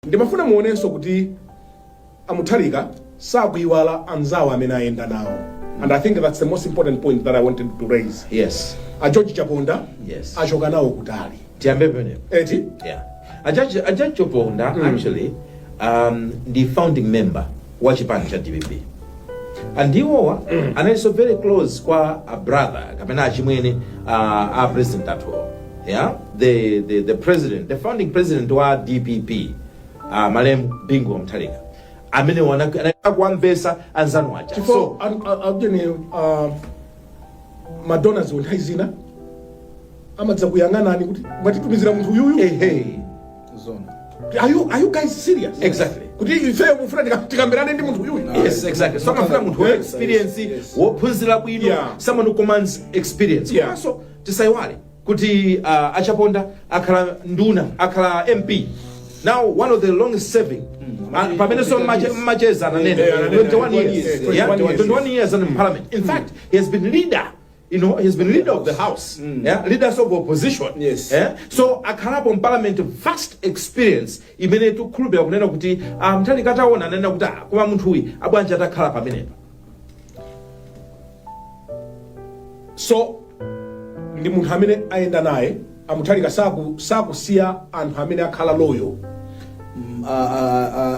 Ndimafuna muonenso kuti a Mutharika sakuiwala anzawo amene ayenda nawo, and I think that's the most important point that I wanted to raise. A George Chaponda achoka nawo kutali. Tiyambe pamenepo. Eti? Yeah, a George Chaponda actually ndi founding member wa chipani cha DPP, and iwowa analinso very close kwa a brother kapena achimwene a president athuwo, yeah, the president, the founding president wa DPP, malemu Bingu wa Mutharika, amene anakuwamvesa anzanu aja. Chifukwa So ajeni madonors nthawi zina amadza kuyang'anani kuti mwatitumizira munthu uyuyu. Ehe. Zona. Are you guys serious? Exactly. Kuti ifeyo mufuna tikambirane ndi munthu uyuyu? Yes, exactly. So amafuna munthu wa experience, wophunzira bwino, someone who commands experience. Komanso tisayiwale kuti achaponda akhala nduna, akhala MP, now one of the longest serving. Pamene so mmacheza ananena Ananena. 21 years. 21 years. 21 years in parliament. In fact, he has been leader you know he has been leader of the house, yeah, leaders of opposition. Yeah? So akhalapo mparliament, vast experience imene tikukhulupirira kunena kuti Mutharika ataona ananena kuti, "Ah, koma munthu uyu abwanji atakhala pamenepa?" So ndi munthu amene ayenda naye amutharika, sakusiya anthu amene akhala loyal.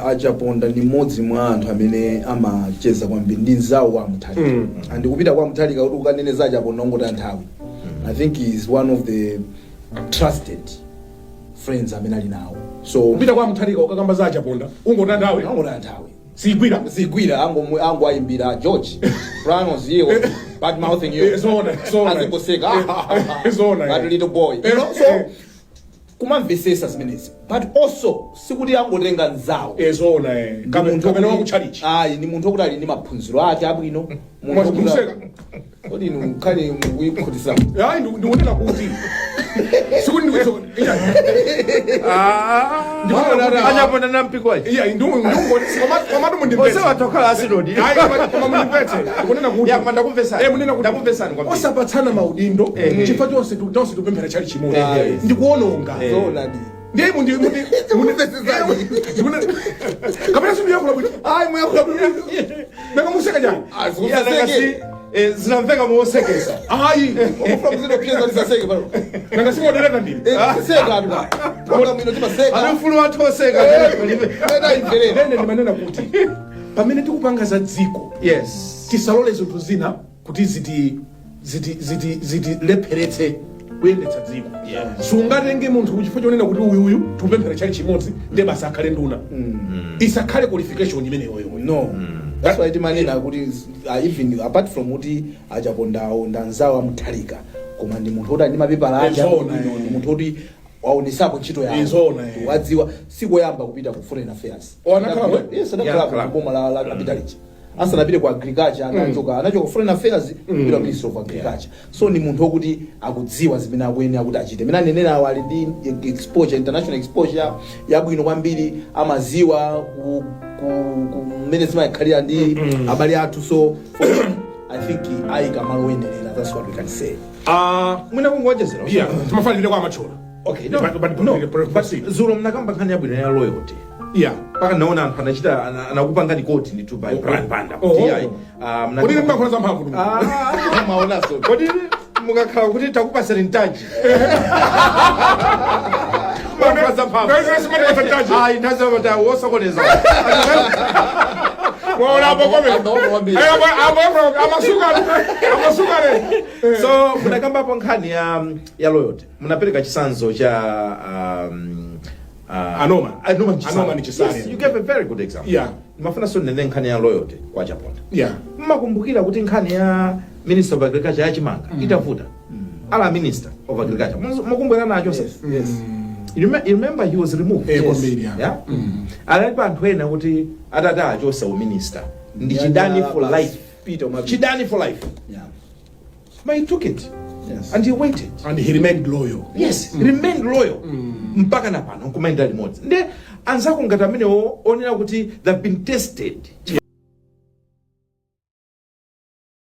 Achaponda ndi mmodzi mwa anthu amene amacheza kwambiri ndi mzawo wa Mutharika. And kupita kwa Mutharika kuti ukanene za Achaponda ungotaya nthawi. I think he is one of the trusted friends amene ali nawo, so Kupita kwa Mutharika ukakamba za Achaponda ungotaya nthawi. Angotaya nthawi. Sigwira. Zigwira, ango ayimbira, "George Brian was here bad mouthing you." Zoona, zoona. Azingoseka. Zoona, That little boy. So kumamvesesa zimenezi, but also sikuti angotenga nzawo. Zoona, eh. Ndi munthu Kapena wokuti- wakutchalichi. Ayi, ndi munthu wokuti ali ndi maphunziro ake abwino. Munthu Museka. Kodi inu nkhani mukuyikhutisa? Ayi, ndikunena kuti sikuti ndikuiso. Achaponda na mpikwaji. Iya, ndingoti komatu mundimvetse. Onse watokhala asinodi. Ayi, koma mundimvetse, ndikunena kuti Ya, koma ndakumvesani. Munena kuti Ndakumvesani kwambiri. Osapatsana maudindo chifukwa tonse tikupemphera tchalitchi chimodzi ndikuononga. Zoonadi. Ndiye mundi mundi Tikumvesesani. Kapena sindiyankhula bwino? Ayi, muyankhula bwino. Nanga museka chani? Ya, nanga si zinamveka mosekesa. Ayi. Ukufuna kuzidopyeza tisaseke pano? Nanga simodereta ndine? Tiseka atu pa program ino, timaseka. Ali mfulu wathu oseka. Ena imverera. Nene ndimanena kuti pamene tikupanga za dziko, tisalole zinthu zina kuti zitilepheretse kuyendetsa dziko. Sungatenge munthu chifukwa chonena kuti uyuyu tikupemphera tchalitchi chimodzi, ndiye basi akhale nduna. Isakhale qualification imeneyoyo. No, that's why timanena kuti even apart from kuti Achapondawo ndi anzawo amutharika, koma ndi munthu woti ali ndi mapepala ake Zoona, abwino, eh. ndi munthu woti waonesapo ntchito yawo. Zoona, eh. Wadziwa, sikoyamba kupita ku foreign affairs. Oh, anakhala Yes, anakhala Yeah, ku boma la Peter asanapite ku agriculture. Anachoka foreign affairs kupita Ministry of Agriculture. So ni munthu wokuti akudziwa zimene akuyenera kuti achite. Mene anenera awo, ali ndi exposure, international exposure yabwino kwambiri, amaziwa ku mmene zimakhalira ndi abale athu. So for him, I think ayika malo oyenerera. That's what we can say. Ah, Mwina kungonjezera. Yeah, timafanire kwa Amachola. Okay, no, But no, proceed. but zulo mnakamba nkhani yabwino ya loyalty. Paka naona anthu anachita anakupangani quote ndithu by Brian Banda kuti ayi, Kodi ndimakhula za mphamvu? Ah, maonaso. Kodi mukakhala kuti takupasani mtaji, Makhula za mphamvu. Ayi, nthazi wosokoneza. Waona apo kome. Amaona kwambiri. Apo amasuka amasuka. So munakambapo nkhani ya loyalty, munapereka chitsanzo cha Anoma. Anoma Chisale. Anoma ni Chisale. Yes, you gave a very good example. Mafuna so nene nkhani ya loyalty kwa Chaponda. Mmakumbukira kuti nkhani ya Minister of Agriculture ya chimanga itavuta, ala Minister of Agriculture mukumbukira nacho? Yes. You remember he was removed? Kwambiri, yeah. Yeah? Analipo anthu ena kuti atati achosa uminister ndi chidani for life. Peter Umabi. Chidani for life. But he took it and he waited. And he remained loyal. Yes, remained loyal mpaka na pano nkumayenda limodzi nde anzako ngati amenewo onena kuti they've been tested.